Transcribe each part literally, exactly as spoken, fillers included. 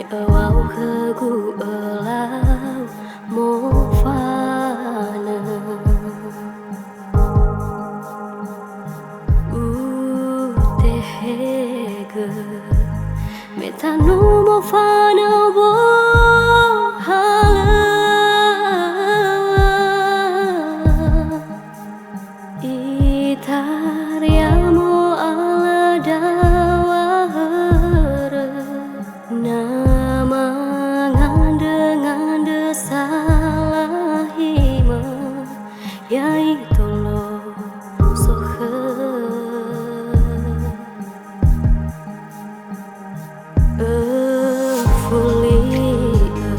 Öŵa'ö khögu ölau mofanö. Utehegö me tanö mofanö wohalö. Itaria mo'ala dawahörö, na mangandrö-ngandrö salahimö, ya'ito lo sokhö. Öfuli'ö,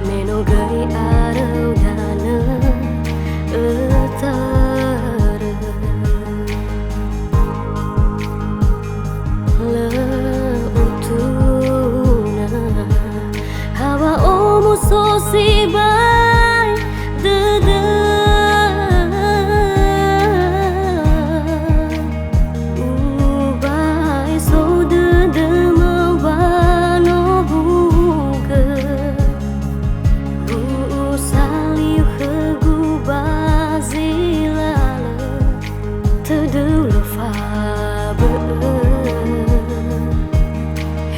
me no göi aröu danö ötörö. Lö utuna, hawa omuso sibai dödö. Ubai so dödömö wanohugö, u'usaliu khögu ba zi lalö, tödöu lö fabö'ö,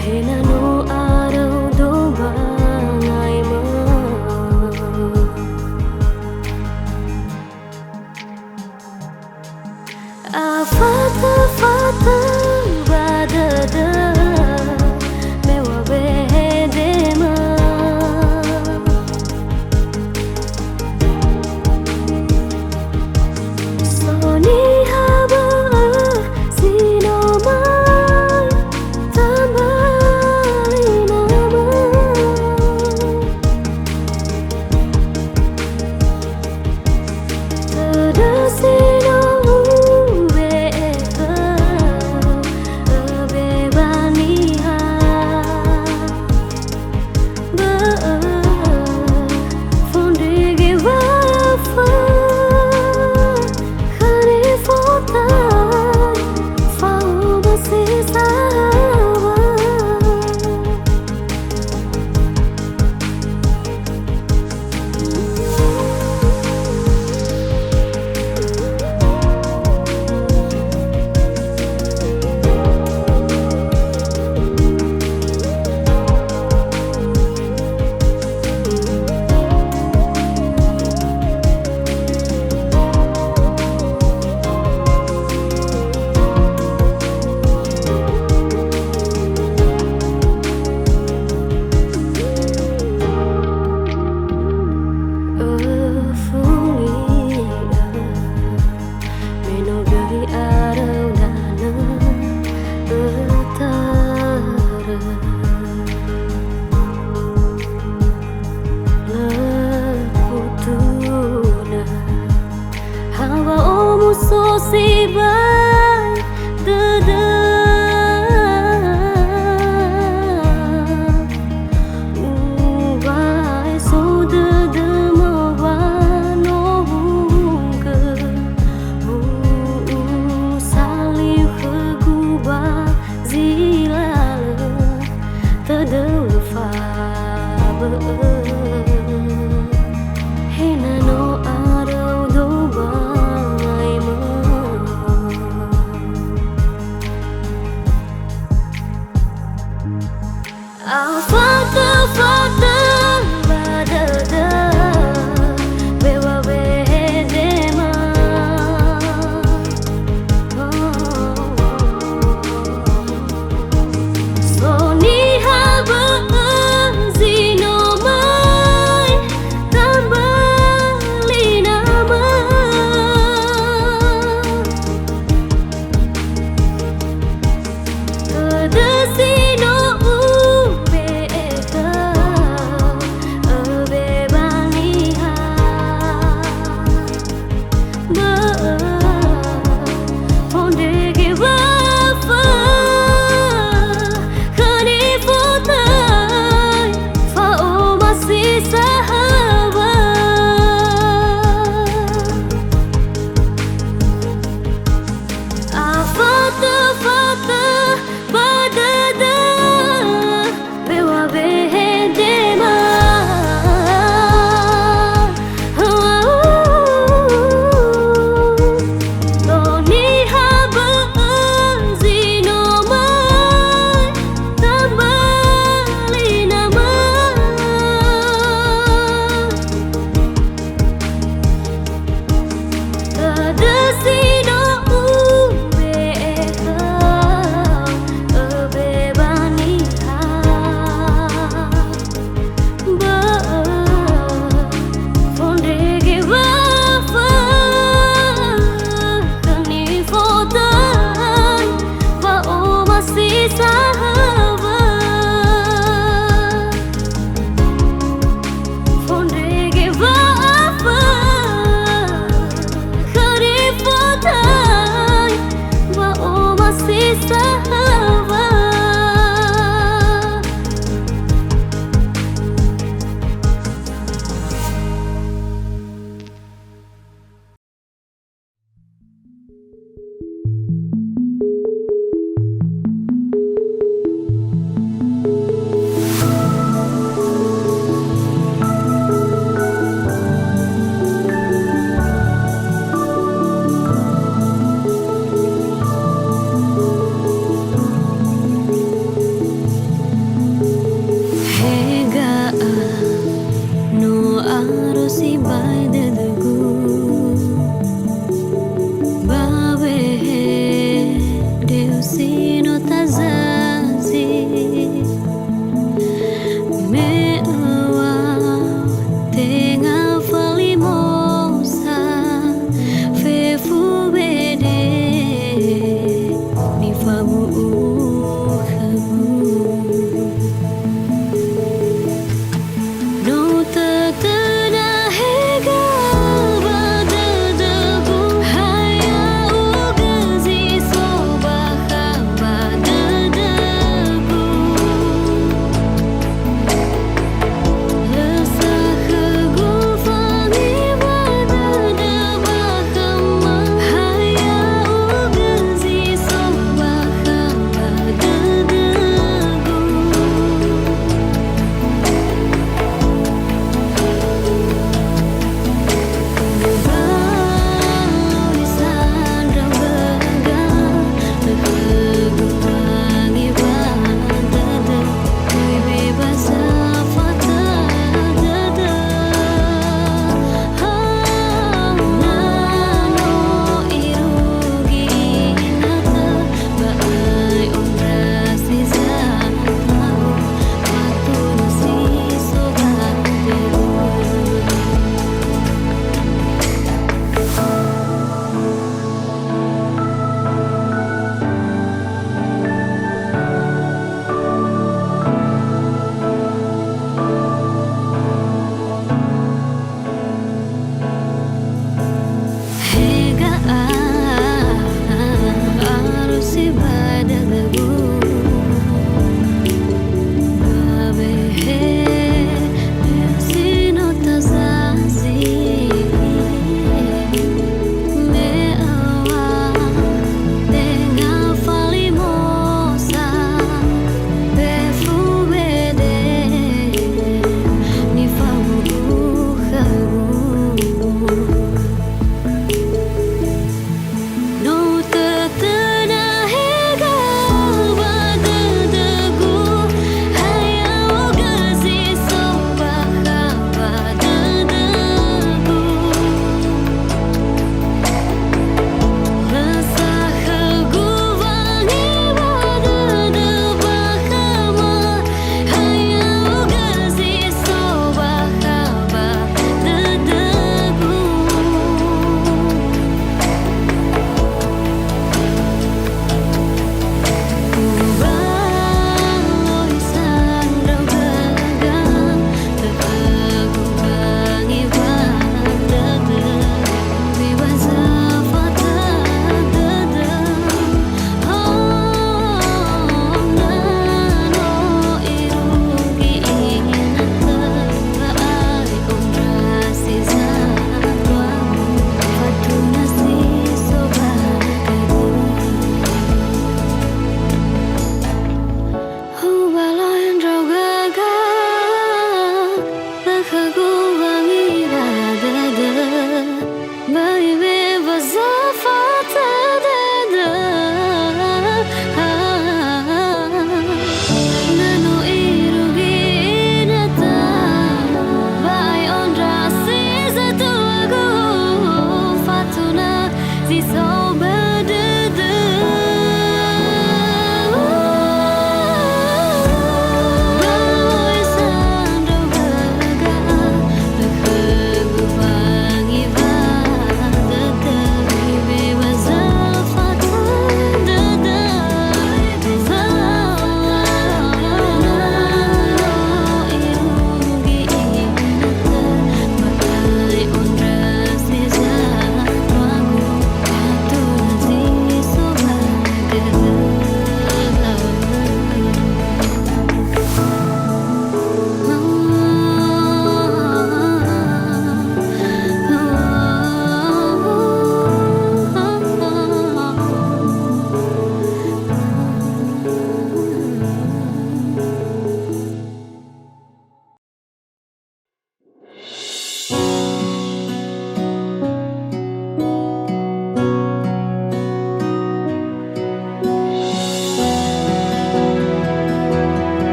he na no aröu dobangaimö. Afatö-fatö ba dödö, me wa'ebedemö. So niha bö'ö zi no möi tambali namö. Tödö si no ube'e khöu, öbe ba niha. Bö'ö fondrege wafö, khare fotai, faoma si saŵa. Öfuli'ö, me no göi aröu danö ötörö. Lö utuna, hawa omuso sibai dödö. Ubai so dödömö wanohugö, u'usaliu khögu ba zi lalö, tödöu lö fabö'ö, he na no aröu dobangaimö. Afatö-fatö ba dödö, me wa'ebedemö. So niha bö'ö zi no möi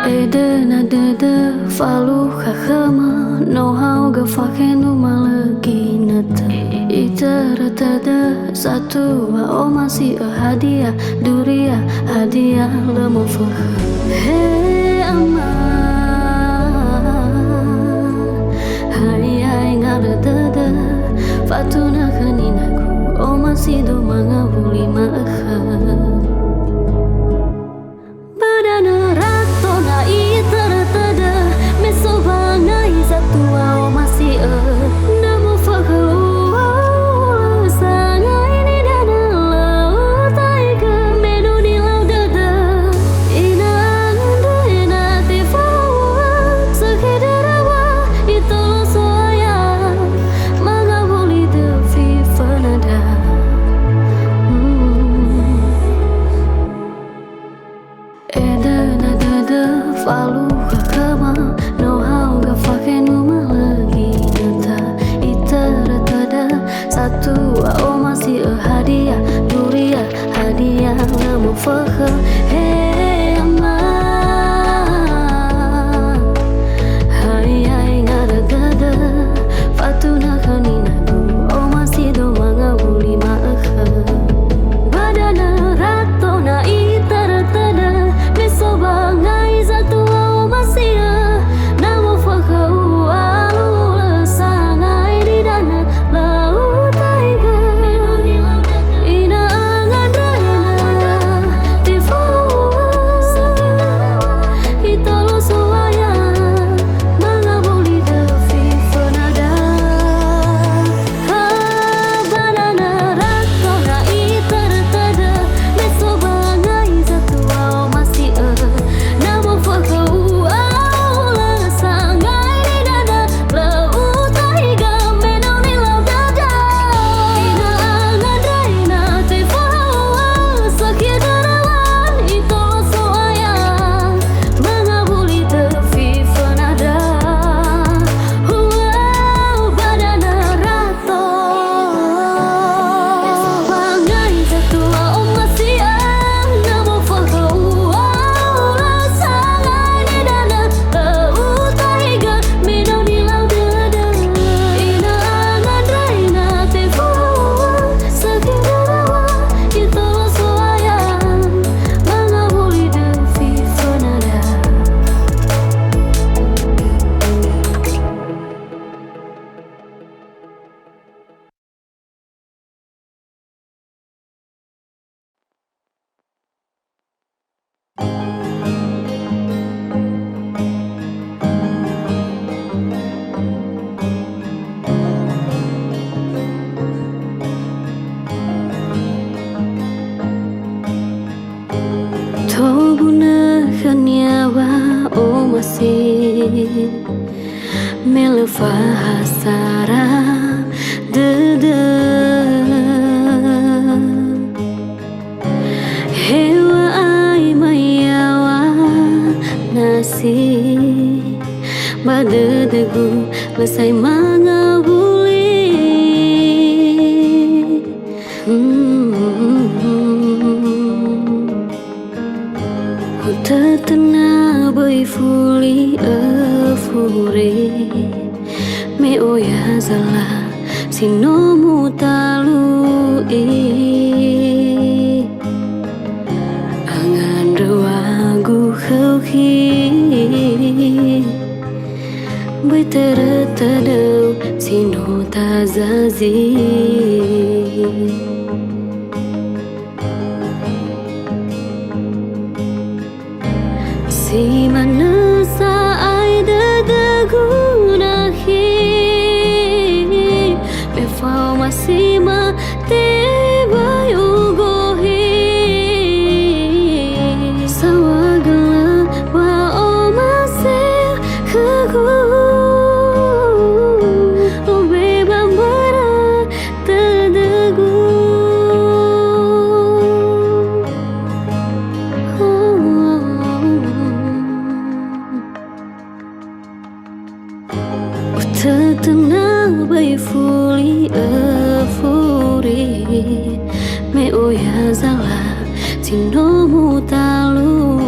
Edöna dödö falukha khöma, no haogö fakhenuma lö ginötö. Itörö tödö satua omasi'ö hadia, duria hadia lö mofökhö. He ama, ha ia'e ngarö dödö, fatunö khö ninagu omasido mangawuli ma'ökhö. Ba danö rato na itörö tödö, me so wangai zatua omasi'ö. Na mofökhö ua, ulö sangai nidanö lö utaigö, me no nilau dödö. Ina angandrö na tefaua, sökhi dödöwa, itolo So'aya, mangawuli döfi fönada. Hmm. Edöna dödö falukha khöma, no haogö fakhenuma lö ginötö. Itörö tödö satua omasi'ö hadia, duria hadia lö mofökhö. He ama, ha ia'e ngarö dödö, fatunö khö ninagu omasido mangawuli ma'ökhö. Ba danö rato na itörö tödö, me so wangai zatua omasi'ö. Na mofökhö ua, ulö sangai nidanö lö utaigö. Ina angandrö na tefaua, itolo So'aya, mangawuli döfi fönada. Ha, ba danö rato na itörö tödö, me so wangai zatua omasi'ö. Na mofökhö ua, ulö sangai nidanö lö utaigö, me no nilau dödö. Ina angandrö na tefaua, sökhi dödöwa, itolo So'aya, mangawuli döfi fönada. Ua, ba danö ra- to. Wangai zatua omasi'ö, na mofökhö ua, ulö sangai nidanö lö utaigö, me no nilau dödö. Ina angandrö na tefaua, sökhi dödöwa, itolo So'aya, mangawuli döfi fönada. Tobunö khönia wa'omasi. Me lö fahasara dödö. Heŵa'ae ma yaŵa nasi, ba dödögu lö sa'ae mangawuli. Utötö na böi fuli öfure, me oya zala si no mutalu'i. Angandröwagu khöu khi, böi törö tödöu si no tazazi. Si manö sa'ae dödögu nakhi, me faoma si ma tebai ugohi. Saŵa gölö wa'omasi khögu, obe ba mböra tödögu. Utötö na böi fuli öfure, me oya zala si no mutalu'i.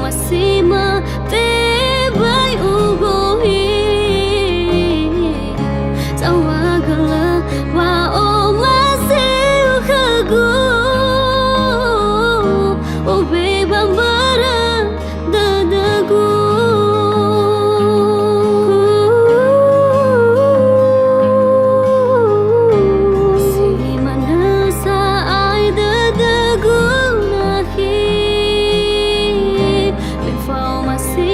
Masima tebai ugohi, saohagölö wa'omasiu khögu, obeba mbara dödögu. Si manö sa'ae dödögu nakhi, me fa'omasi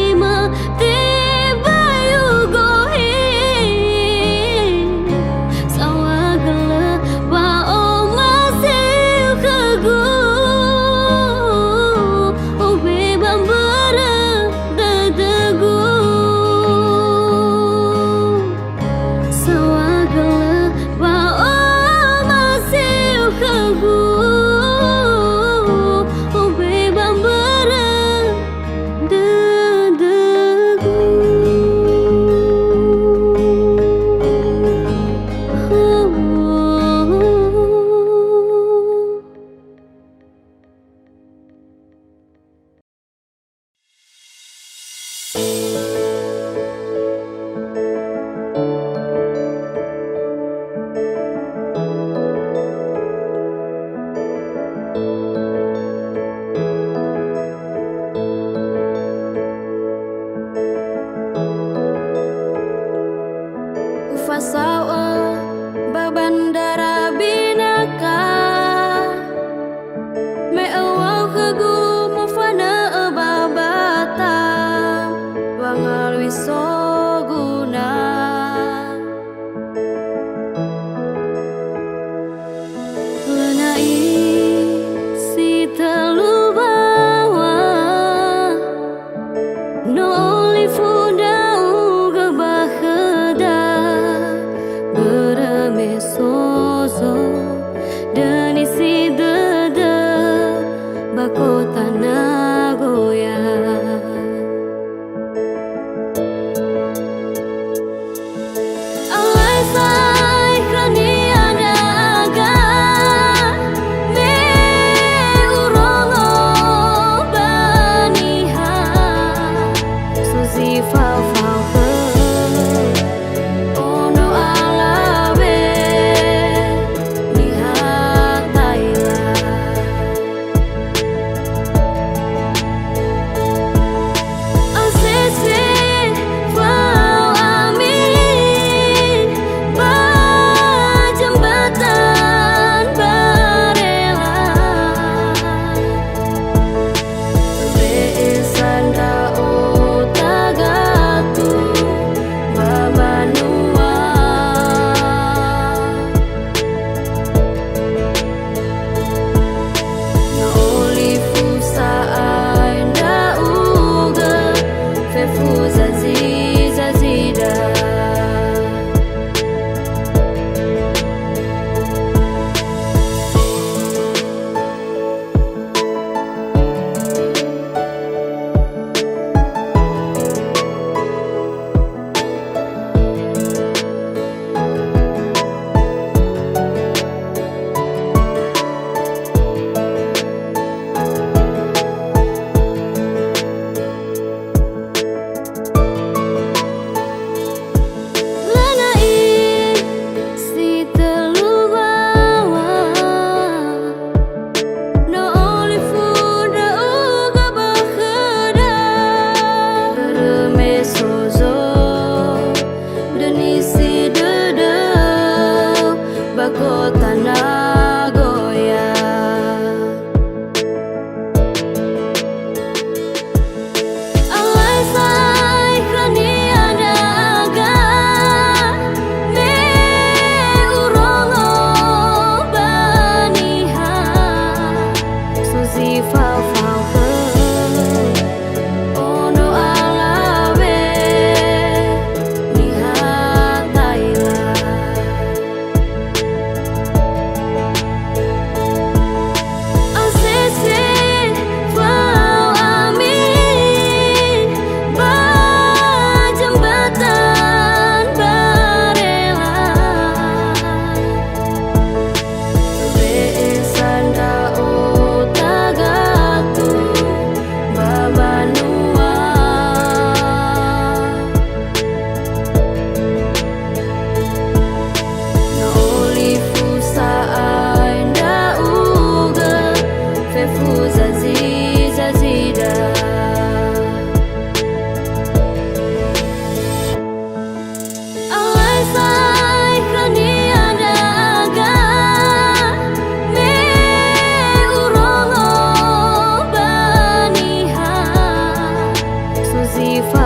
Si